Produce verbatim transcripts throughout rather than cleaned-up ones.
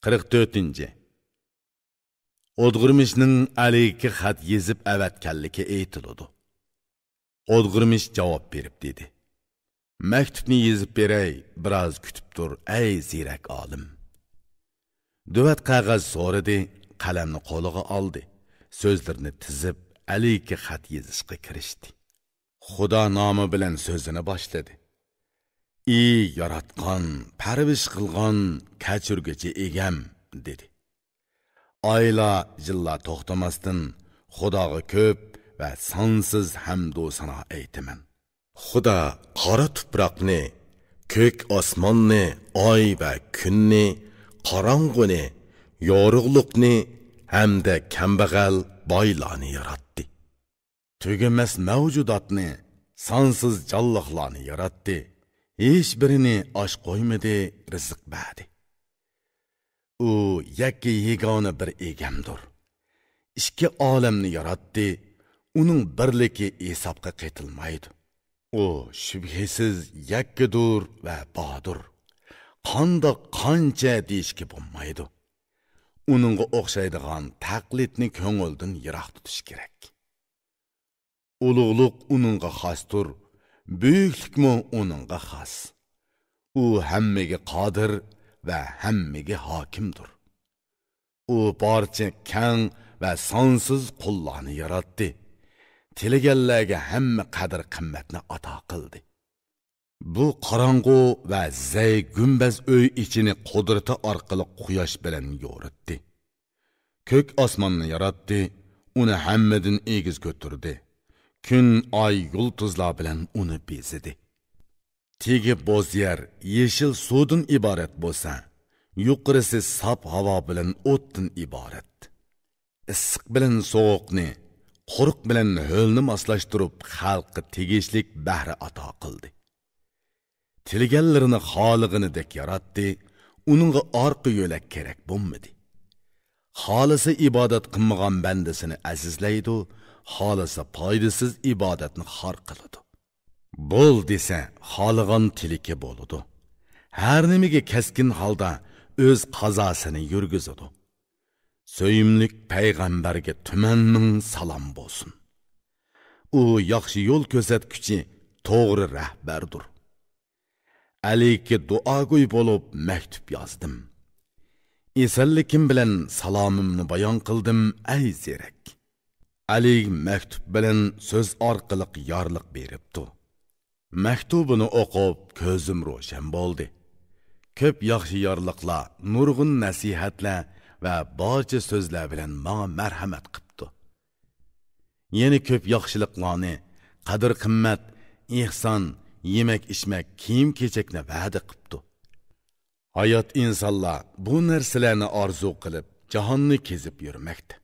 قىرىق تۆتىنچى. ئودغۇرمىشنىڭ ئەلىگە خەت يېزىپ ئەۋەتكەنلىكى ئېيتىلىدۇ. ئودغۇرمىش جاۋاب بېرىپ دېدى: «مەكتۇپنى يېزىپ بېرەي، بىراز كۈتۈپ تۇر، ئەي زېرەك ئالىم.» دۆۋەت قەغەز سورىدى، قەلەمنى قولىغا ئالدى، سۆزلىرىنى تىزىپ، ئەلىگە خەت يېزىشقا كىرىشتى. خۇدا نامى بىلەن سۆزىنى باشلىدى. «ئى ياراتقان، پەرۋىش قىلغان، كەچۈرگۈچى ئىگەم» دېدى. ئايلار، يىللار توختىماستىن خۇداغا كۆپ ۋە سانسىز ھەمدۇ سانا ئېيتىمەن. خۇدا قارا تۇپراقنى، كۆك ئاسماننى، ئاي ۋە كۈننى، قاراڭغۇنى، يورۇقلۇقنى ھەمدە كەمبەغەل بايلارنى ياراتتى. تۈگىمەس مەۋجۇداتنى، سانسىز جانلىقلارنى ياراتتى. ھېچ بىرىنى ئاچ قويمىدى، رىزىق بەردى. ئۇ يەككە يېگانە بىر ئىگەمدۇر. ئىككى ئالەمنى ياراتتى، ئۇنىڭ بىرلىكى ھېسابقا قېتىلمايدۇ. ئۇ شۈبھىسىز يەككىدۇر ۋە باردۇر. قانداق، قانچە دېيىشكە بولمايدۇ. ئۇنىڭغا ئوخشايدىغان تەقلىدنى كۆڭۈلدىن يىراق تۇتۇش كېرەك. ئۇلۇغلۇق ئۇنىڭغا خاستۇر، بۈيۈكلۈكمۇ ئۇنىڭغا خاس. ئۇ ھەممىگە قادىر ۋە ھەممىگە ھاكىمدۇر. ئۇ بارچە كەڭ ۋە سانسىز قۇللارنى ياراتتى. تىلىگەنلەرگە ھەممە قەدىر-قىممەتنى ئاتا قىلدى. بۇ قاراڭغۇ ۋە زەي گۈمبەز ئۆي ئىچىنى قۇدرىتى ئارقىلىق قۇياش بىلەن يورۇتتى. كۆك ئاسماننى ياراتتى، ئۇنى ھەممىدىن ئېگىز كۆتۈردى. كۈن، ئاي، يۇلتۇزلار بىلەن ئۇنى بېزىدى. تېگى بوز يەر يېشىل سۇدىن ئىبارەت بولسا، يۇقىرىسى ساپ ھاۋا بىلەن ئوتتىن ئىبارەت. ئىسسىق بىلەن سوغۇقنى، قۇرۇق بىلەن ھۆلنى ماسلاشتۇرۇپ، خەلققە تېگىشلىك بەھرە ئاتا قىلدى. تىلىگەنلىرىنى خالىغىنىدەك ياراتتى، ئۇنىڭغا ئارقا يۆلەك كېرەك بولمىدى. خالىسا ئىبادەت قىلمىغان بەندىسىنى ئەزىزلەيدۇ، خالىسا پايدىسىز ئىبادەتنى خار قىلىدۇ. بول دېسە، خالىغان تىلىكى بولىدۇ. ھەر نېمىگە كەسكىن ھالدا ئۆز قازاسىنى يۈرگۈزىدۇ. سۆيۈملۈك پەيغەمبەرگە تۈمەن مىڭ سالام بولسۇن. ئۇ ياخشى يول كۆرسەتكۈچى، توغرا رەھبەردۇر. ئەلىگە دۇئاگوي بولۇپ مەكتۇپ يازدىم. ئېسەنلىكىم بىلەن سالامىمنى بايان قىلدىم، ئەي زېرەك. ئەلى مەكتۇپ بىلەن سۆز ئارقىلىق يارلىق بېرىپتۇ. مەكتۇبىنى ئوقۇپ، كۆزۈم روشەن بولدى. كۆپ ياخشى يارلىقلار، نۇرغۇن نەسىھەتلەر ۋە بارچە سۆزلەر بىلەن ماڭا مەرھەمەت قىپتۇ. يەنە كۆپ ياخشىلىقلارنى، قەدىر-قىممەت، ئېھسان، يېمەك-ئىچمەك، كىيىم-كېچەكنى ۋەدە قىپتۇ. ھايات ئىنسانلار بۇ نەرسىلەرنى ئارزۇ قىلىپ، جاھاننى كېزىپ يۈرمەكتە.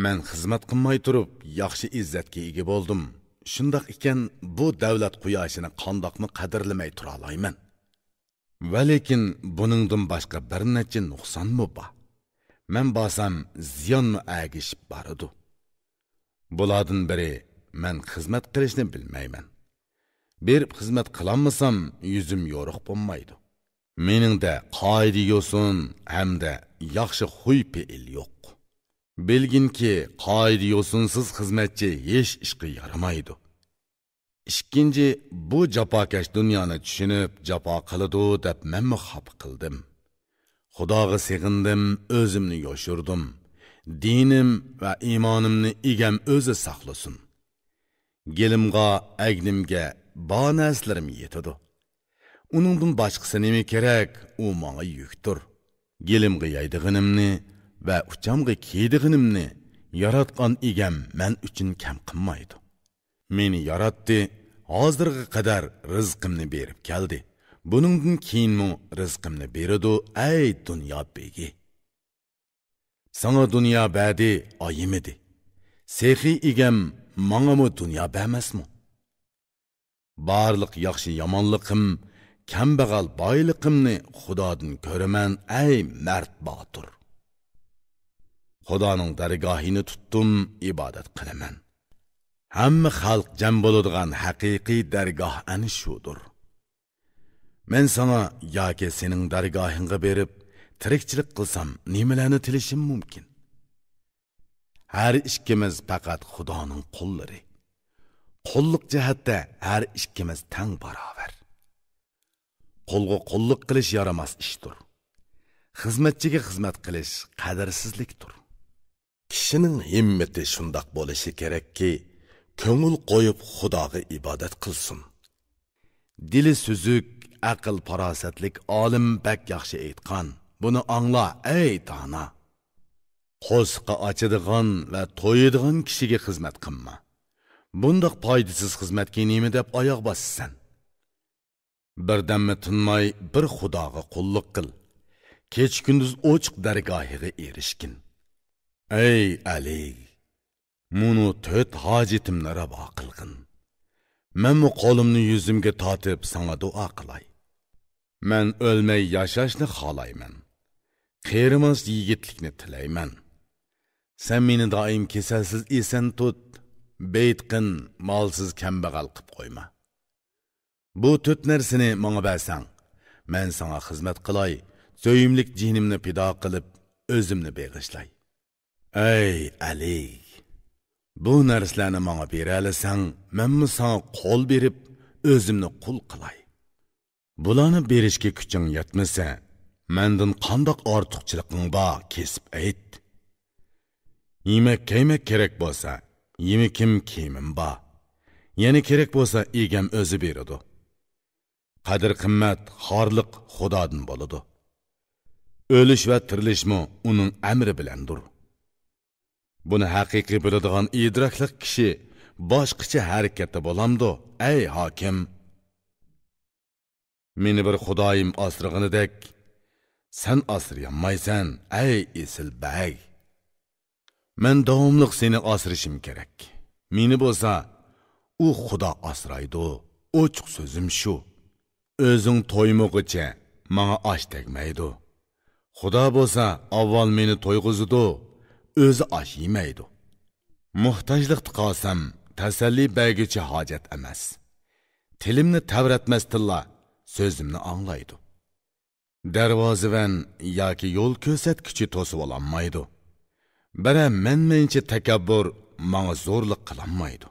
مەن خىزمەت قىلماي تۇرۇپ، ياخشى ئىززەتكە ئىگە بولدۇم. شۇنداق ئىكەن، بۇ دەۋلەت قۇياشىنى قانداقمۇ قەدىرلىمەي تۇرالايمەن؟ ۋەلىكىن بۇنىڭدىن باشقا بىر نەچچە نۇقسانمۇ بار. مەن بارسام، زىيانمۇ ئەگىشىپ بارىدۇ. بۇلاردىن بىرى، مەن خىزمەت قىلىشنى بىلمەيمەن. بېرىپ خىزمەت قىلالمىسام، يۈزۈم يورۇق بولمايدۇ. مېنىڭدە قائىدە-يوسۇن ھەمدە ياخشى خۇي-پېئىل يوق. بىلگىنكى، قائىدە-يوسۇنسىز خىزمەتچى ھېچ ئىشقا يارىمايدۇ. ئىككىنچى، بۇ جاپاكەش دۇنيانى چۈشىنىپ، جاپا قىلىدۇ دەپ مەنمۇ خاپا قىلدىم. خۇداغا سېغىندىم، ئۆزۈمنى يوشۇردۇم. دىنىم ۋە ئىمانىمنى ئىگەم ئۆزى ساقلىسۇن. گېلىمغا، ئەگنىمگە بار نەرسىلىرىم يېتىدۇ. ئۇنىڭدىن باشقىسى نېمە كېرەك؟ ئۇ ماڭا يۈكتۇر. گېلىمغا يەيدىغىنىمنى ۋە ئۇچامغا كىيىدىغىنىمنى ياراتقان ئىگەم مەن ئۈچۈن كەم قىلمايدۇ. مېنى ياراتتى، ھازىرغا قەدەر رىزقىمنى بېرىپ كەلدى. بۇنىڭدىن كېيىنمۇ رىزقىمنى بېرىدۇ، ئەي دۇنيا بېگى! ساڭا دۇنيا بەردى، ئايىمىدى. سېخىي ئىگەم ماڭىمۇ دۇنيا بەرمەسمۇ؟ بارلىق ياخشى-يامانلىقىم، كەمبەغەل بايلىقىمنى خۇدادىن كۆرىمەن، ئەي مەرد باتۇر! خۇدانىڭ دەرگاھىنى تۇتتۇم، ئىبادەت قىلىمەن. ھەممە خەلق جەم بولىدىغان ھەقىقىي دەرگاھ ئەنە شۇدۇر. مەن ساڭا ياكى سېنىڭ دەرگاھىڭغا بېرىپ، تىرىكچىلىك قىلسام، نېمىلەرنى تىلىشىم مۇمكىن؟ ھەر ئىككىمىز پەقەت خۇدانىڭ قۇللىرى. قۇللۇق جەھەتتە ھەر ئىككىمىز تەڭ باراۋەر. قۇلغا قۇللۇق قىلىش يارىماس ئىشتۇر. خىزمەتچىگە خىزمەت قىلىش قەدىرسىزلىكتۇر. كىشىنىڭ ھىممىتى شۇنداق بولۇشى كېرەككى، كۆڭۈل قويۇپ خۇداغا ئىبادەت قىلسۇن. دىلى سۈزۈك، ئەقىل-پاراسەتلىك ئالىم بەك ياخشى ئېيتقان، بۇنى ئاڭلا، ئەي دانا! قورسىقى ئاچىدىغان ۋە تويىدىغان كىشىگە خىزمەت قىلما. بۇنداق پايدىسىز خىزمەتكە نېمە دەپ ئاياغ باسىسەن؟ بىردەممۇ تىنماي بىر خۇداغا قۇللۇق قىل. كېچە-كۈندۈز ئوچۇق دەرگاھىغا ئېرىشكىن. ئەي ئەلى! مۇنۇ تۆت ھاجىتىمنى راۋا قىلغىن. مەنمۇ قولۇمنى يۈزۈمگە تارتىپ ساڭا دۇئا قىلاي. مەن ئۆلمەي ياشاشنى خالايمەن. قېرىماس يىگىتلىكنى تىلەيمەن. سەن مېنى دائىم كېسەلسىز ئېسەن تۇت، بېيىتقىن، مالسىز كەمبەغەل قىپ قويما. بۇ تۆت نەرسىنى ماڭا بەرسەڭ، مەن ساڭا خىزمەت قىلاي، سۆيۈملۈك جېنىمنى پىدا قىلىپ، ئۆزۈمنى بېغىشلاي. ئەي ئەلى! بۇ نەرسىلەرنى ماڭا بېرەلىسەڭ، مەنمۇ ساڭا قول بېرىپ، ئۆزۈمنى قۇل قىلاي. بۇلارنى بېرىشكە كۈچۈڭ يەتمىسە، مەندىن قانداق ئارتۇقچىلىقىڭ بار، كېسىپ ئېيت. يېمەك-كىيمەك كېرەك بولسا، يېمىكىم، كىيىمىم بار. يەنە كېرەك بولسا، ئىگەم ئۆزى بېرىدۇ. قەدىر-قىممەت، خارلىق خۇدادىن بولىدۇ. ئۆلۈش ۋە تىرىلىشمۇ ئۇنىڭ ئەمرى بىلەندۇر. بۇنى ھەقىقىي بىلىدىغان ئىدراكلىق كىشى باشقىچە ھەرىكەتتە بولامدۇ، ئەي ھاكىم؟ مېنى بىر خۇدايىم ئاسرىغىنىدەك، سەن ئاسرىيالمايسەن، ئەي ئېسىل بەگ. مەن داۋاملىق سېنى ئاسرىشىم كېرەك. مېنى بولسا ئۇ خۇدا ئاسرايدۇ، ئوچۇق سۆزۈم شۇ. ئۆزۈڭ تويمىغۇچە ماڭا ئاش تەگمەيدۇ. خۇدا بولسا ئاۋۋال مېنى تويغۇزىدۇ، ئۆزى ئاش يېمەيدۇ. موھتاجلىقتا قالسام، تەسەللى بەرگۈچى ھاجەت ئەمەس. تىلىمنى تەۋرەتمەستىنلا سۆزۈمنى ئاڭلايدۇ. دەرۋازىۋەن ياكى يول كۆرسەتكۈچى توسۇۋالالمايدۇ. بىرەر مەنمەنچى تەكەببۇر ماڭا زورلۇق قىلالمايدۇ.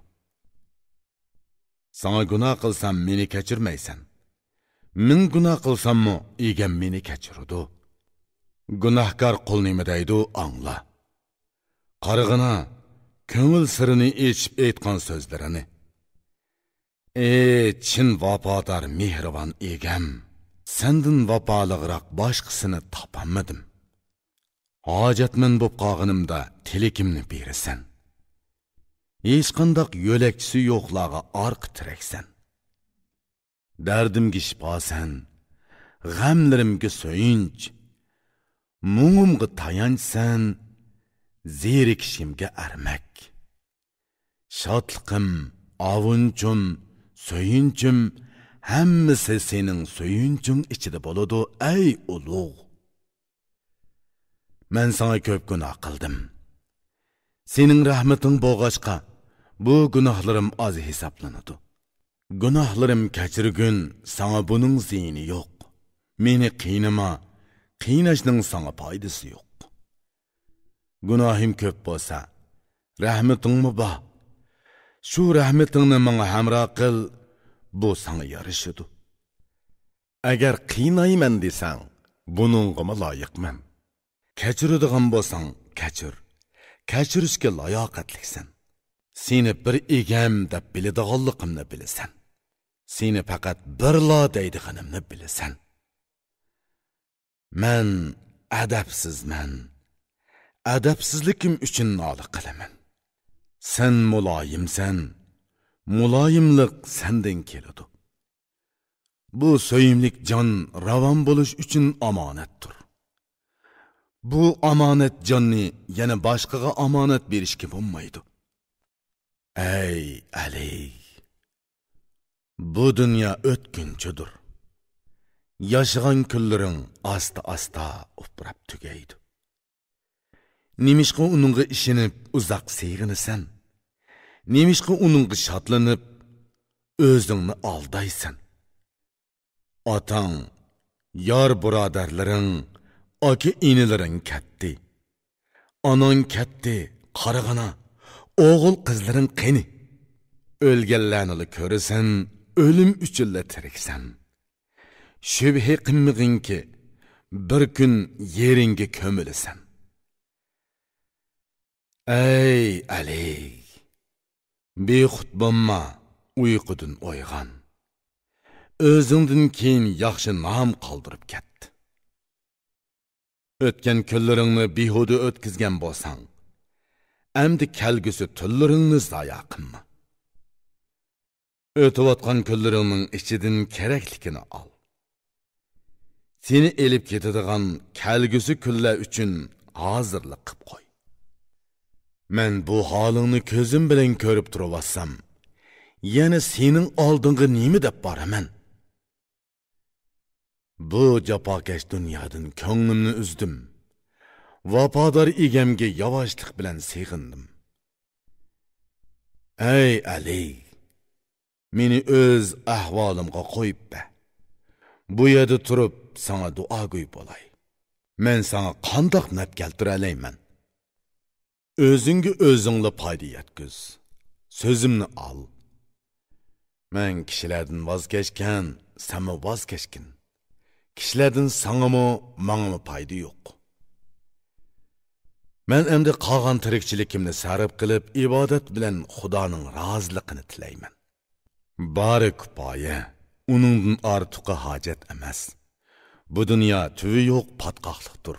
ساڭا گۇناھ قىلسام، مېنى كەچۈرمەيسەن. مىڭ گۇناھ قىلساممۇ، ئىگەم مېنى كەچۈرىدۇ. گۇناھكار قۇل نېمە دەيدۇ، ئاڭلا. قارىغىنا، كۆڭۈل سىرىنى ئېچىپ ئېيتقان سۆزلىرىنى. ئى چىن ۋاپادار، مېھرىبان ئىگەم! سەندىن ۋاپالىقراق باشقىسىنى تاپالمىدىم. ھاجەتمەن بوپ قالغىنىمدا تىلىكىمنى بېرىسەن. ھېچقانداق يۆلەكچىسى يوقلارغا ئارقا تىرەكسەن. دەردىمگە شىپاسەن، غەملىرىمگە سۆيۈنچ، مۇڭۇمغا تايانچسەن، زېرىكىشىمگە ئەرمەك. شادلىقىم، ئاۋۇنچۇم، سۆيۈنچۈم، ھەممىسى سېنىڭ سۆيۈنچۈڭ ئىچىدە بولىدۇ، ئەي ئۇلۇغ! مەن ساڭا كۆپ گۇناھ قىلدىم. سېنىڭ رەھمىتىڭ بولغاچقا، بۇ گۇناھلىرىم ئاز ھېسابلىنىدۇ. گۇناھلىرىم كەچۈرگىن، ساڭا بۇنىڭ زىيىنى يوق. مېنى قىينىما، قىيناشنىڭ ساڭا پايدىسى يوق. گۇناھىم كۆپ بولسا، رەھمىتىڭمۇ بار. شۇ رەھمىتىڭنى ماڭا ھەمراھ قىل، بۇ ساڭا يارىشىدۇ. ئەگەر قىينايمەن دېسەڭ، بۇنىڭغىمۇ لايىقمەن. كەچۈرىدىغان بولساڭ، كەچۈر. كەچۈرۈشكە لاياقەتلىكسەن. سېنى بىر ئىگەم دەپ بىلىدىغانلىقىمنى بىلىسەن. سېنى پەقەت بىرلا دەيدىغىنىمنى بىلىسەن. مەن ئەدەپسىزمەن. ئەدەپسىزلىكىم ئۈچۈن نالە قىلىمەن. سەن مۇلايىمسەن. مۇلايىملىق سەندىن كېلىدۇ. بۇ سۆيۈملۈك جان راۋان بولۇش ئۈچۈن ئامانەتتۇر. بۇ ئامانەت جاننى يەنە باشقىغا ئامانەت بېرىشكە بولمايدۇ. ئەي ئەلى! بۇ دۇنيا ئۆتكۈنچىدۇر. ياشىغان كۈنلىرىڭ ئاستا-ئاستا ئۇپراپ تۈگەيدۇ. نېمىشقا ئۇنىڭغا ئىشىنىپ ئۇزاق سېغىنىسەن؟ نېمىشقا ئۇنىڭغا شادلىنىپ ئۆزۈڭنى ئالدايسەن؟ ئاتاڭ، يار بۇرادەرلىرىڭ، ئاكا-ئىنىلىرىڭ كەتتى. ئاناڭ كەتتى، قارىغىنا، ئوغۇل-قىزلىرىڭ قېنى؟ ئۆلگەنلەرنىلا كۆرىسەن، ئۆلۈم ئۈچۈنلا تىرىكسەن. شۈبھە قىلمىغىنكى، بىر كۈن يېرىڭگە كۆمۈلىسەن. ئەي ئەلى! بىخۇد بولما، ئۇيقۇدىن ئويغان. ئۆزۈڭدىن كېيىن ياخشى نام قالدۇرۇپ كەت. ئۆتكەن كۈنلىرىڭنى بىھۇدە ئۆتكۈزگەن بولساڭ، ئەمدى كەلگۈسى تۈنلىرىڭنى زايا قىلما. ئۆتۈۋاتقان كۈنلىرىڭنىڭ ئىچىدىن كېرەكلىكىنى ئال. سېنى ئېلىپ كېتىدىغان كەلگۈسى كۈنلەر ئۈچۈن ھازىرلىق قىپ قوي. مەن بۇ ھالىڭنى كۆزۈم بىلەن كۆرۈپ تۇرۇۋاتسام، يەنە سېنىڭ ئالدىڭغا نېمە دەپ بارىمەن؟ بۇ جاپاكەش دۇنيادىن كۆڭلۈمنى ئۈزدۈم. ۋاپادار ئىگەمگە ياۋاشلىق بىلەن سېغىندىم. ئەي ئەلى! مېنى ئۆز ئەھۋالىمغا قويۇپ بەر. بۇ يەردە تۇرۇپ ساڭا دۇئاگوي بولاي. مەن ساڭا قانداق نەپ كەلتۈرەلەيمەن؟ ئۆزۈڭگە ئۆزۈڭلا پايدا يەتكۈز. سۆزۈمنى ئال. مەن كىشىلەردىن ۋاز كەچكەن، سەنمۇ ۋاز كەچكىن. كىشىلەردىن ساڭىمۇ، ماڭىمۇ پايدا يوق. مەن ئەمدى قالغان تىرىكچىلىكىمنى سەرپ قىلىپ، ئىبادەت بىلەن خۇدانىڭ رازىلىقىنى تىلەيمەن. بارى كۇپايە، ئۇنىڭدىن ئارتۇقى ھاجەت ئەمەس. بۇ دۇنيا تۈۋى يوق پاتقاقلىقتۇر.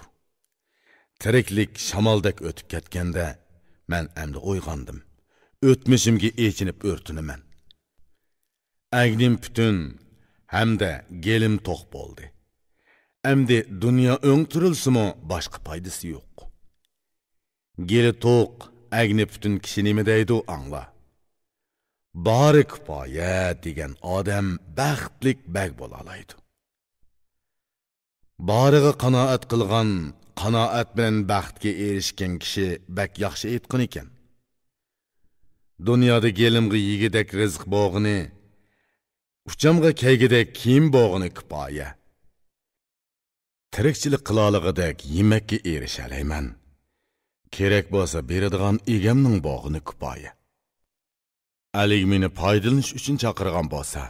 تىرىكلىك شامالدەك ئۆتۈپ كەتكەندە، مەن ئەمدى ئويغاندىم. ئۆتمۈشۈمگە ئېچىنىپ ئۆرتىنىمەن. ئەگنىم پۈتۈن ھەمدە گېلىم توق بولدى. ئەمدى دۇنيا ئۆڭتۈرۈلسىمۇ باشقا پايدىسى يوق. گېلى توق، ئەگنى پۈتۈن كىشى نېمە دەيدۇ، ئاڭلا. بارى كۇپايە دېگەن ئادەم بەختلىك بەگ بولالايدۇ. بارىغا قانائەت قىلغان، قانائەت بىلەن بەختكە ئېرىشكەن كىشى بەك ياخشى ئېيتقىنىكەن. دۇنيادا گېلىمغا يېگۈدەك رىزىق بولغىنى، ئۇچامغا كىيگۈدەك كىيىم بولغىنى كۇپايە. تىرىكچىلىك قىلالىغۇدەك يېمەككە ئېرىشەلەيمەن. كېرەك بولسا بېرىدىغان ئىگەمنىڭ بولغىنى كۇپايە. ئەلىگ مېنى پايدىلىنىش ئۈچۈن چاقىرغان بولسا،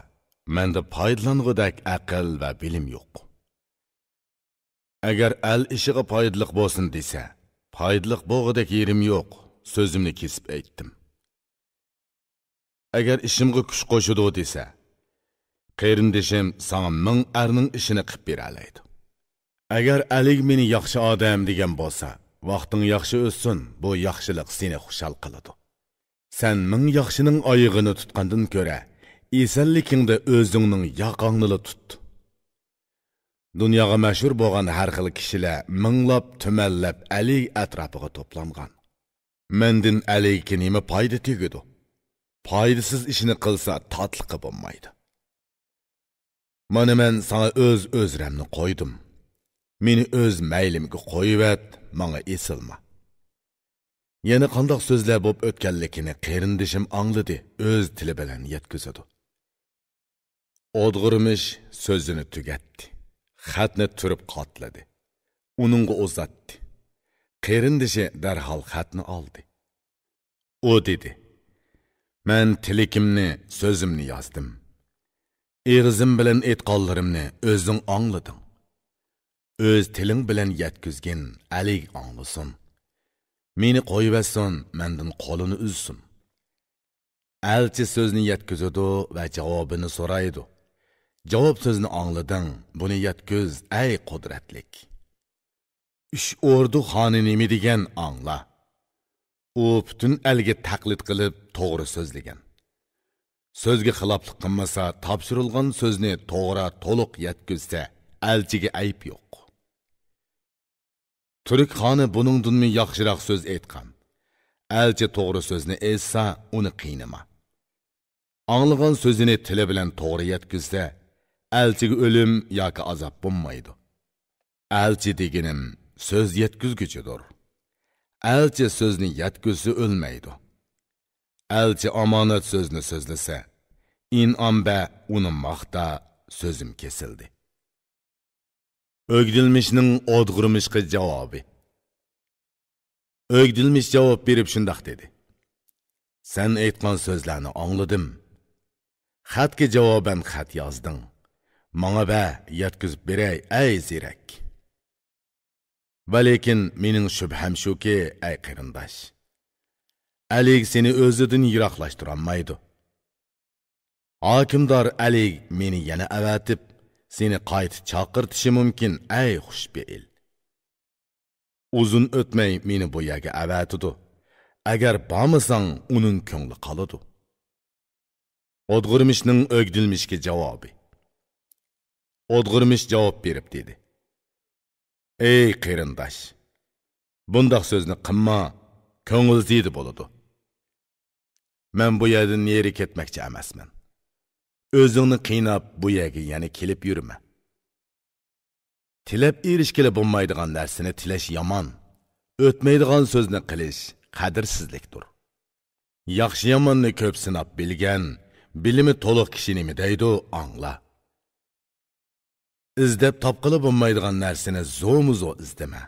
مەندە پايدىلانغۇدەك ئەقىل ۋە بىلىم يوق. ئەگەر ئەل ئىشىغا پايدىلىق بولسۇن دېسە، پايدىلىق بولغۇدەك يېرىم يوق، سۆزۈمنى كېسىپ ئېيتتىم. ئەگەر ئىشىمغا كۈچ قوشىدۇ دېسە، قېرىندىشىم ساڭا مىڭ ئەرنىڭ ئىشىنى قىپ بېرەلەيدۇ. ئەگەر ئەلىگ مېنى ياخشى ئادەم دېگەن بولسا، ۋاقتىڭ ياخشى ئۆتسۇن، بۇ ياخشىلىق سېنى خۇشال قىلىدۇ. سەن مىڭ ياخشىنىڭ ئايىغىنى تۇتقاندىن كۆرە، ئېسەنلىكىڭدە ئۆزۈڭنىڭ ياقاڭنىلا تۇت. دۇنياغا مەشھۇر بولغان ھەر خىل كىشىلەر مىڭلاپ، تۈمەنلەپ ئەلىگ ئەتراپىغا توپلانغان. مەندىن ئەلىگكە نېمە پايدا تېگىدۇ؟ پايدىسىز ئىشنى قىلسا تاتلىقى بولمايدۇ. مانا مەن ساڭا ئۆز ئۆزرەمنى قويدۇم. مېنى ئۆز مەيلىمگە قويۇۋەت، ماڭا ئېسىلما. يەنە قانداق سۆزلەر بوپ ئۆتكەنلىكىنى قېرىندىشىم ئاڭلىدى، ئۆز تىلى بىلەن يەتكۈزىدۇ. ئودغۇرمىش سۆزىنى تۈگەتتى. خەتنى تۈرۈپ قاتلىدى. ئۇنىڭغا ئۇزاتتى. قېرىندىشى دەرھال خەتنى ئالدى. ئۇ دېدى: «مەن تىلىكىمنى، سۆزۈمنى يازدىم. ئېغىزىم بىلەن ئېيتقانلىرىمنى ئۆزۈڭ ئاڭلىدىڭ. ئۆز تىلىڭ بىلەن يەتكۈزگىن، ئەلىگ ئاڭلىسۇن. مېنى قويۇۋەتسۇن، مەندىن قولىنى ئۈزسۇن.» ئەلچى سۆزنى يەتكۈزىدۇ ۋە جاۋابىنى سورايدۇ. جاۋاب سۆزنى ئاڭلىدىڭ، بۇنى يەتكۈز، ئەي قۇدرەتلىك. ئۈچ ئوردۇ خانى نېمە دېگەن، ئاڭلا. ئۇ پۈتۈن ئەلگە تەقلىد قىلىپ توغرا سۆزلىگەن. سۆزگە خىلاپلىق قىلمىسا، تاپشۇرۇلغان سۆزنى توغرا، تولۇق يەتكۈزسە، ئەلچىگە ئەيىب يوق. تۈرك خانى بۇنىڭدىنمۇ ياخشىراق سۆز ئېيتقان. ئەلچى توغرا سۆزنى ئېيتسا، ئۇنى قىينىما. ئاڭلىغان سۆزىنى تىلى بىلەن توغرا يەتكۈزسە، ئەلچىگە ئۆلۈم ياكى ئازاب بولمايدۇ. ئەلچى دېگىنىم سۆز يەتكۈزگۈچىدۇر. ئەلچى سۆزنى يەتكۈزسە ئۆلمەيدۇ. ئەلچى ئامانەت سۆزنى سۆزلىسە، ئىنئام بەر، ئۇنى ماختا، سۆزۈم كېسىلدى. ئۆگدۈلمىشنىڭ ئودغۇرمىشقا جاۋابى. ئۆگدۈلمىش جاۋاب بېرىپ شۇنداق دېدى: سەن ئېيتقان سۆزلەرنى ئاڭلىدىم. خەتكە جاۋابەن خەت يازدىڭ. ماڭا بە، يەتكۈزۈپ بېرەي، ئەي زېرەك. ۋەلېكىن مېنىڭ شۈبھەم شۇكى، ئەي قېرىنداش، ئەلىگ سېنى ئۆزىدىن يىراقلاشتۇرالمايدۇ. ھاكىمدار ئەلىگ مېنى يەنە ئەۋەتىپ، سېنى قايتا چاقىرتىشى مۇمكىن، ئەي خۇشپېئىل. ئۇزۇن ئۆتمەي مېنى بۇ يەرگە ئەۋەتىدۇ. ئەگەر بارمىساڭ، ئۇنىڭ كۆڭلى قالىدۇ. ئودغۇرمىشنىڭ ئۆگدۈلمىشكە جاۋابى. ئودغۇرمىش جاۋاب بېرىپ دېدى: ئەي قېرىنداش، بۇنداق سۆزنى قىلما، كۆڭۈل زىيىدە بولىدۇ. مەن بۇ يەردىن نېرى كەتمەكچى ئەمەسمەن. ئۆزۈڭنى قىيناپ، بۇ يەرگە يەنە كېلىپ يۈرمە. تىلەپ ئېرىشكىلى بولمايدىغان نەرسىنى تىلەش يامان. ئۆتمەيدىغان سۆزنى قىلىش قەدىرسىزلىكتۇر. ياخشى-ياماننى كۆپ سىناپ بىلگەن، بىلىمى تولۇق كىشى نېمە دەيدۇ، ئاڭلا. ئىزدەپ تاپقىلى بولمايدىغان نەرسىنى زورمۇ زور ئىزدىمە.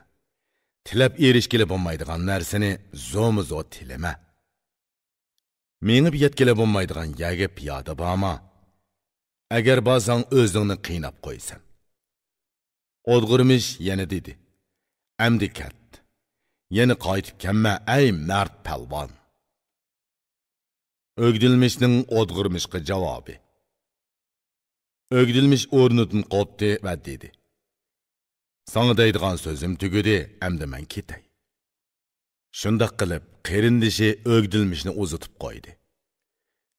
تىلەپ ئېرىشكىلى بولمايدىغان نەرسىنى زورمۇ زور تىلىمە. مېڭىپ يەتكىلى بولمايدىغان يەرگە پىيادە بارما. ئەگەر بارساڭ، ئۆزۈڭنى قىيناپ قويىسەن. ئودغۇرمىش يەنە دېدى: ئەمدى كەت. يەنە قايتىپ كەلمە، ئەي مەرد پەلۋان. ئۆگدۈلمىشنىڭ ئودغۇرمىشقا جاۋابى. ئۆگدۈلمىش ئورنىدىن قوپتى ۋە دېدى: ساڭا دەيدىغان سۆزۈم تۈگىدى، ئەمدى مەن كېتەي. شۇنداق قىلىپ، قېرىندىشى ئۆگدۈلمىشنى ئۇزىتىپ قويدى.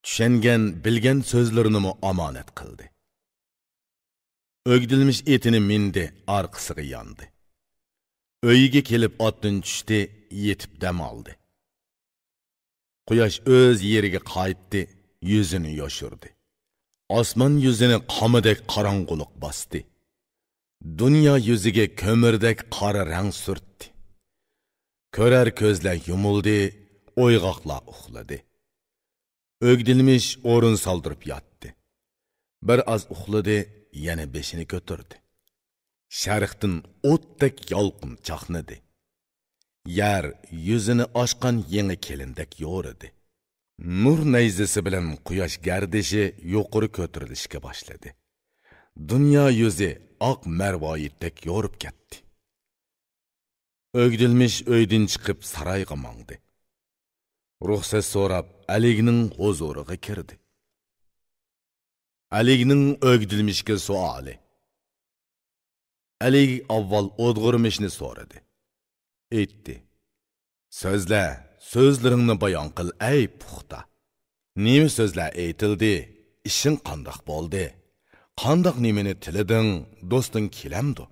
چۈشەنگەن، بىلگەن سۆزلىرىنىمۇ ئامانەت قىلدى. ئۆگدۈلمىش ئېتىنى مىندى، ئارقىسىغا ياندى. ئۆيىگە كېلىپ ئاتتىن چۈشتى، يېتىپ دەم ئالدى. قۇياش ئۆز يېرىگە قايتتى، يۈزىنى يوشۇردى. ئاسمان يۈزىنى قامىدەك قاراڭغۇلۇق باستى. دۇنيا يۈزىگە كۆمۈردەك قارا رەڭ سۈرتتى. كۆرەر كۆزلەر يۇمۇلدى، ئويغاقلار ئۇخلىدى. ئۆگدۈلمىش ئورۇن سالدۇرۇپ ياتتى. بىر ئاز ئۇخلىدى، يەنە بېشىنى كۆتۈردى. شەرقتىن ئوتتەك يالقۇن چاقنىدى. يەر يۈزىنى ئاچقان يېڭى كېلىندەك يورىدى. نۇر نەيزىسى بىلەن قۇياش گەردىشى يۇقىرى كۆتۈرۈلۈشكە باشلىدى. دۇنيا يۈزى ئاق مەرۋايىتتەك يورۇپ كەتتى. ئۆگدۈلمىش ئۆيدىن چىقىپ سارايغا ماڭدى. رۇخسەت سوراپ، ئەلىگنىڭ ھۇزۇرىغا كىردى. ئەلىگنىڭ ئۆگدۈلمىشكە سوئالى. ئەلىگ ئاۋۋال ئودغۇرمىشنى سورىدى. ئېيتتى: سۆزلە، سۆزلىرىڭنى بايان قىل، ئەي پۇختا! نېمە سۆزلەر ئېيتىلدى؟ ئىشىڭ قانداق بولدى؟ قانداق نېمىنى تىلىدىڭ؟ دوستۇڭ كېلەمدۇ؟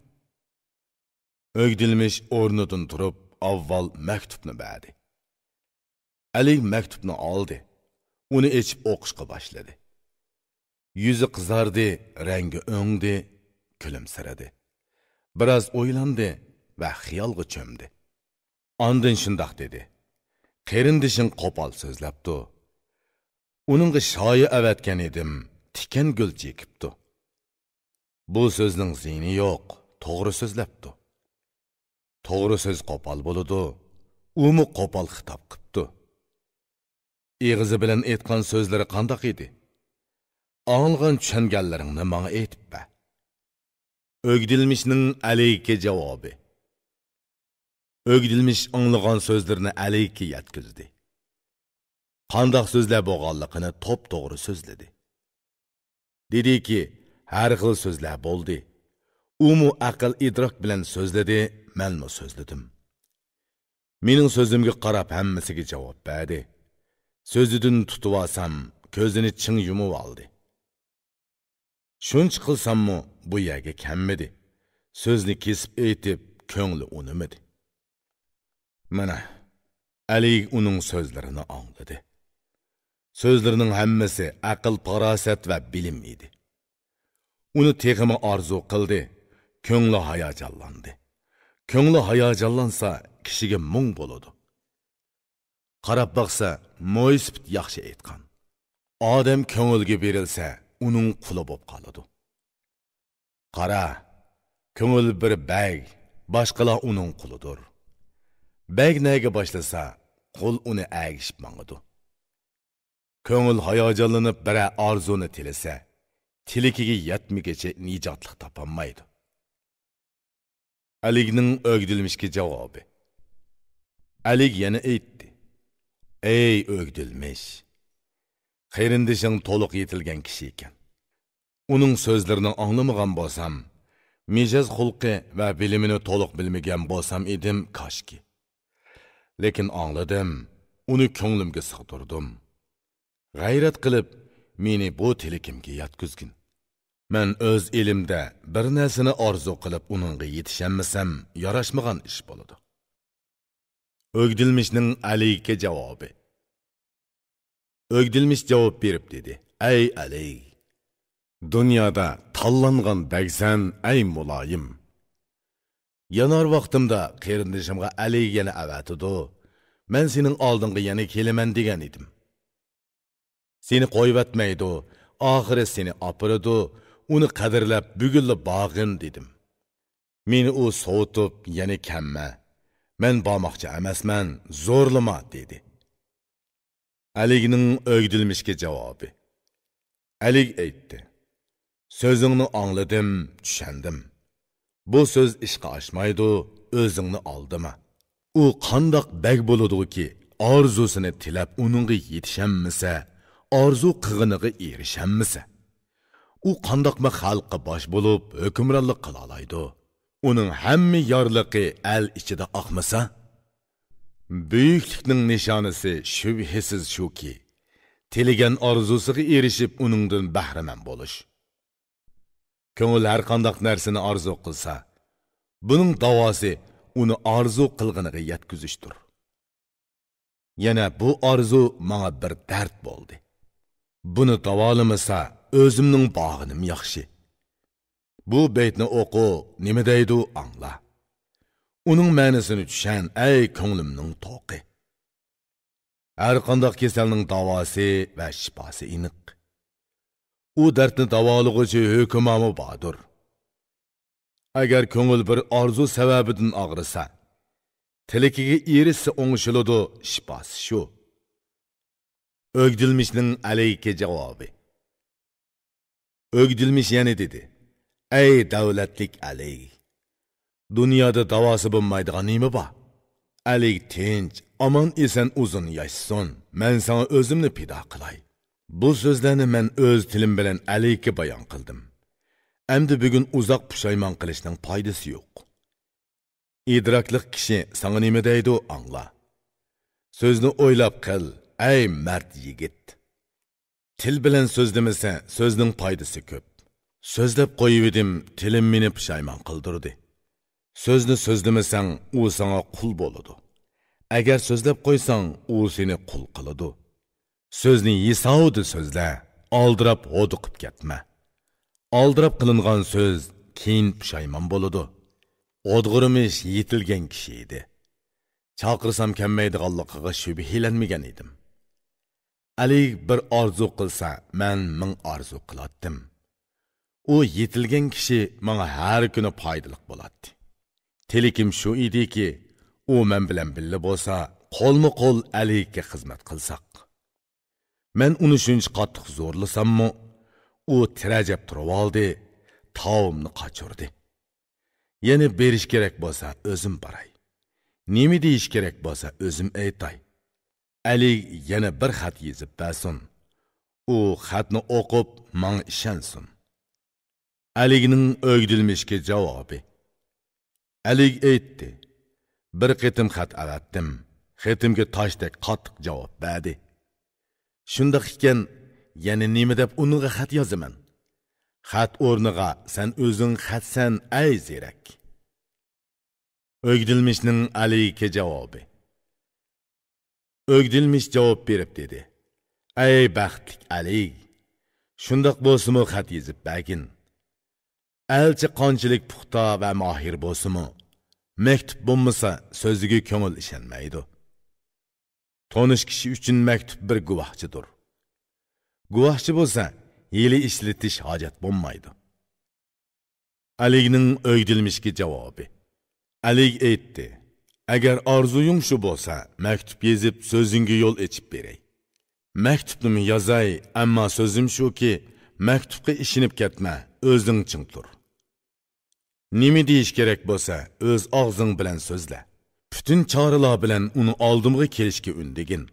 ئۆگدۈلمىش ئورنىدىن تۇرۇپ، ئاۋۋال مەكتۇپنى بەردى. ئەلى مەكتۇپنى ئالدى. ئۇنى ئېچىپ ئوقۇشقا باشلىدى. يۈزى قىزاردى، رەڭگى ئۆڭدى، كۈلۈمسىرىدى. بىراز ئويلاندى ۋە خىيالغا چۆمدى. ئاندىن شۇنداق دېدى: قېرىندىشىڭ قوپال سۆزلەپتۇ. ئۇنىڭغا شايى ئەۋەتكەن ئىدىم، تىكەن گۈل چېكىپتۇ. بۇ سۆزنىڭ زىيىنى يوق، توغرا سۆزلەپتۇ. توغرا سۆز قوپال بولىدۇ، ئۇمۇ قوپال خىتاب قىپتۇ. ئېغىزى بىلەن ئېيتقان سۆزلىرى قانداق ئىدى؟ ئاڭلىغان، چۈشەنگەنلىرىڭنى ماڭا ئېيتىپ بەر. ئۆگدۈلمىشنىڭ ئەلىگە جاۋابى. ئۆگدۈلمىش ئاڭلىغان سۆزلىرىنى ئەلىگە يەتكۈزدى. قانداق سۆزلەر بولغانلىقىنى توپتوغرا سۆزلىدى. دېدىكى، ھەر خىل سۆزلەر بولدى. ئۇمۇ ئەقىل ئىدراك بىلەن سۆزلىدى، مەنمۇ سۆزلىدىم. مېنىڭ سۆزۈمگە قاراپ ھەممىسىگە جاۋاب بەردى. سۆزىدىن تۇتۇۋالسام، كۆزىنى چىڭ يۇمۇۋالدى. شۇنچە قىلساممۇ بۇ يەرگە كەلمىدى. سۆزنى كېسىپ ئېيتىپ، كۆڭلى ئۇنىمىدى. مانا، ئەلى ئۇنىڭ سۆزلىرىنى ئاڭلىدى. سۆزلىرىنىڭ ھەممىسى ئەقىل-پاراسەت ۋە بىلىم ئىدى. ئۇنى تېخىمۇ ئارزۇ قىلدى، كۆڭلى ھاياجانلاندى. كۆڭلى ھاياجانلانسا، كىشىگە مۇڭ بولىدۇ. قاراپ باقسا، مويسىپىت ياخشى ئېيتقان. ئادەم كۆڭۈلگە بېرىلسە، ئۇنىڭ قۇلى بولۇپ قالىدۇ. قارا، كۆڭۈل بىر بەگ، باشقىلار ئۇنىڭ قۇلىدۇر. بەگ نەگە باشلىسا، قۇل ئۇنى ئەگىشىپ ماڭىدۇ. كۆڭۈل ھاياجانلىنىپ بىرەر ئارزۇنى تىلىسە، تىلىكىگە يەتمىگىچە نىجاتلىق تاپالمايدۇ. ئەلىگنىڭ ئۆگدۈلمىشكە جاۋابى. ئەلىگ يەنە ئېيتتى: «ئەي ئۆگدۈلمىش! قېرىندىشىڭ تولۇق يېتىلگەن كىشى ئىكەن. ئۇنىڭ سۆزلىرىنى ئاڭلىمىغان بولسام، مىجەز خۇلقى ۋە بىلىمىنى تولۇق بىلمىگەن بولسام ئىدىم، كاشكى. لېكىن ئاڭلىدىم، ئۇنى كۆڭلۈمگە سىغدۇردۇم. غەيرەت قىلىپ، مېنى بۇ تىلىكىمگە يەتكۈزگىن. مەن ئۆز ئېلىمدە بىر نەرسىنى ئارزۇ قىلىپ، ئۇنىڭغا يېتىشەلمىسەم، ياراشمىغان ئىش بولىدۇ.» ئۆگدۈلمىشنىڭ ئەلىگكە جاۋابى. ئۆگدۈلمىش جاۋاب بېرىپ دېدى: «ئەي ئەلىگ! دۇنيادا تاللانغان بەگسەن، ئەي مۇلايىم! يانار ۋاقتىمدا قېرىندىشىمغا ئەلىگ يەنە ئەۋەتىدۇ، مەن سېنىڭ ئالدىڭغا يەنە كېلىمەن دېگەن ئىدىم. سېنى قويۇۋەتمەيدۇ، ئاخىرى سېنى ئاپىرىدۇ، ئۇنى قەدىرلەپ بۈگۈنلا بارغىن دېدىم. مېنى ئۇ سوۋۇتۇپ، يەنە كەممە، مەن بارماقچى ئەمەسمەن، زورلىما» دېدى. ئەلىگنىڭ ئۆگدۈلمىشكە جاۋابى. ئەلىگ ئېيتتى: «سۆزۈڭنى ئاڭلىدىم، چۈشەندىم. بۇ سۆز ئىشقا ئاشمايدۇ، ئۆزۈڭنى ئالدىما. ئۇ قانداق بەگ بولىدۇكى، ئارزۇسىنى تىلەپ ئۇنىڭغا يېتىشەلمىسە، ئارزۇ قىلغىنىغا ئېرىشەلمىسە؟ ئۇ قانداقمۇ خەلققە باش بولۇپ ھۆكۈمرانلىق قىلالايدۇ؟ ئۇنىڭ ھەممە يارلىقى ئەل ئىچىدە ئاقمىسا؟» بۈيۈكلۈكنىڭ نىشانىسى شۈبھىسىز شۇكى، تىلىگەن ئارزۇسىغا ئېرىشىپ، ئۇنىڭدىن بەھرىمەن بولۇش. كۆڭۈل ھەرقانداق نەرسىنى ئارزۇ قىلسا، بۇنىڭ داۋاسى ئۇنى ئارزۇ قىلغىنىغا يەتكۈزۈشتۇر. يەنە بۇ ئارزۇ ماڭا بىر دەرد بولدى. بۇنى داۋالىمىسا، ئۆزۈمنىڭ بارغىنىم ياخشى. بۇ بەيتنى ئوقۇ، نېمە دەيدۇ، ئاڭلا. ئۇنىڭ مەنىسىنى چۈشەن، ئەي كۆڭلۈمنىڭ توقى. ھەرقانداق كېسەلنىڭ داۋاسى ۋە شىپاسى ئېنىق. ئۇ دەردنى داۋالىغۇچى ھۆكۈمامۇ باردۇر. ئەگەر كۆڭۈل بىر ئارزۇ سەۋەبىدىن ئاغرىسا، تىلىكىگە ئېرىشسە ئوڭشىلىدۇ، شىپاسى شۇ. ئۆگدۈلمىشنىڭ ئەلەيكە جاۋابى. ئۆگدۈلمىش يەنە دېدى: ئەي دەۋلەتلىك ئەلەي! دۇنيادا داۋاسى بولمايدىغان نېمە بار؟ ئەلەي تىنچ، ئامان-ئېسەن ئۇزۇن ياشىسۇن، مەن ساڭا ئۆزۈمنى پىدا قىلاي. بۇ سۆزلەرنى مەن ئۆز تىلىم بىلەن ئەلەيكە بايان قىلدىم. ئەمدى بۈگۈن ئۇزاق پۇشايمان قىلىشنىڭ پايدىسى يوق. ئىدراكلىق كىشى ساڭا نېمە دەيدۇ، ئاڭلا. سۆزنى ئويلاپ قىل، ئەي مەرد يىگىت! تىل بىلەن سۆزلىمىسە، سۆزنىڭ پايدىسى كۆپ. سۆزلەپ قويۇۋىدىم، تىلىم مېنى پۇشايمان قىلدۇردى. سۆزنى سۆزلىمىسەڭ، ئۇ ساڭا قۇل بولىدۇ. ئەگەر سۆزلەپ قويساڭ، ئۇ سېنى قۇل قىلىدۇ. سۆزنى ھېسابىدا سۆزلە، ئالدىراپ ھودۇقۇپ كەتمە. ئالدىراپ قىلىنغان سۆز كېيىن پۇشايمان بولىدۇ. ئودغۇرمىش يېتىلگەن كىشى ئىدى. چاقىرسام كەلمەيدىغانلىقىغا شۈبھىلەنمىگەن ئىدىم. ئەلى بىر ئارزۇ قىلسا، مەن مىڭ ئارزۇ قىلاتتىم. ئۇ يېتىلگەن كىشى ماڭا ھەر كۈنى پايدىلىق بولاتتى. تىلىكىم شۇ ئىدىكى، ئۇ مەن بىلەن بىللە بولسا، قولمۇ قول ئەلىگە خىزمەت قىلساق. مەن ئۇنى شۇنچە قاتتىق زورلىساممۇ، ئۇ تىرەجەپ تۇرۇۋالدى، تاۋۇمنى قاچۇردى. يەنە بېرىش كېرەك بولسا، ئۆزۈم باراي. نېمە دېيىش كېرەك بولسا، ئۆزۈم ئېيتاي. ئەلى يەنە بىر خەت يېزىپ بەرسۇن. ئۇ خەتنى ئوقۇپ، ماڭا ئىشەنسۇن. ئەلىگنىڭ ئۆگدۈلمىشكە جاۋابى. ئەلىگ ئېيتتى: بىر قېتىم خەت ئەۋەتتىم. خېتىمگە تاشتەك قاتتىق جاۋاب بەردى. شۇنداق ئىكەن، يەنە نېمە دەپ ئۇنىڭغا خەت يازىمەن؟ خەت ئورنىغا سەن ئۆزۈڭ خەتسەن، ئەي زېرەك! ئۆگدۈلمىشنىڭ ئەلىگە جاۋابى. ئۆگدۈلمىش جاۋاب بېرىپ دېدى: ئەي بەختلىك ئەلىگ! شۇنداق بولسىمۇ خەت يېزىپ بەرگىن. ئەلچى قانچىلىك پۇختا ۋە ماھىر بولسىمۇ، مەكتۇپ بولمىسا سۆزىگە كۆڭۈل ئىشەنمەيدۇ. تونۇش كىشى ئۈچۈن مەكتۇپ بىر گۇۋاھچىدۇر. گۇۋاھچى بولسا، ھىيلە ئىشلىتىش ھاجەت بولمايدۇ. ئەلىگنىڭ ئۆيدىلمىشكە جاۋابى. ئەلىگ ئېيتتى: ئەگەر ئارزۇيۇڭ شۇ بولسا، مەكتۇپ يېزىپ، سۆزۈڭگە يول ئېچىپ بېرەي. مەكتۇپنىمۇ يازاي، ئەمما سۆزۈم شۇكى، مەكتۇپقا ئىشىنىپ كەتمە، ئۆزۈڭ چىڭ تۇر. نېمە دېيىش كېرەك بولسا، ئۆز ئاغزىڭ بىلەن سۆزلە. پۈتۈن چارىلار بىلەن ئۇنى ئالدىمغا كېلىشكە ئۈندىگىن.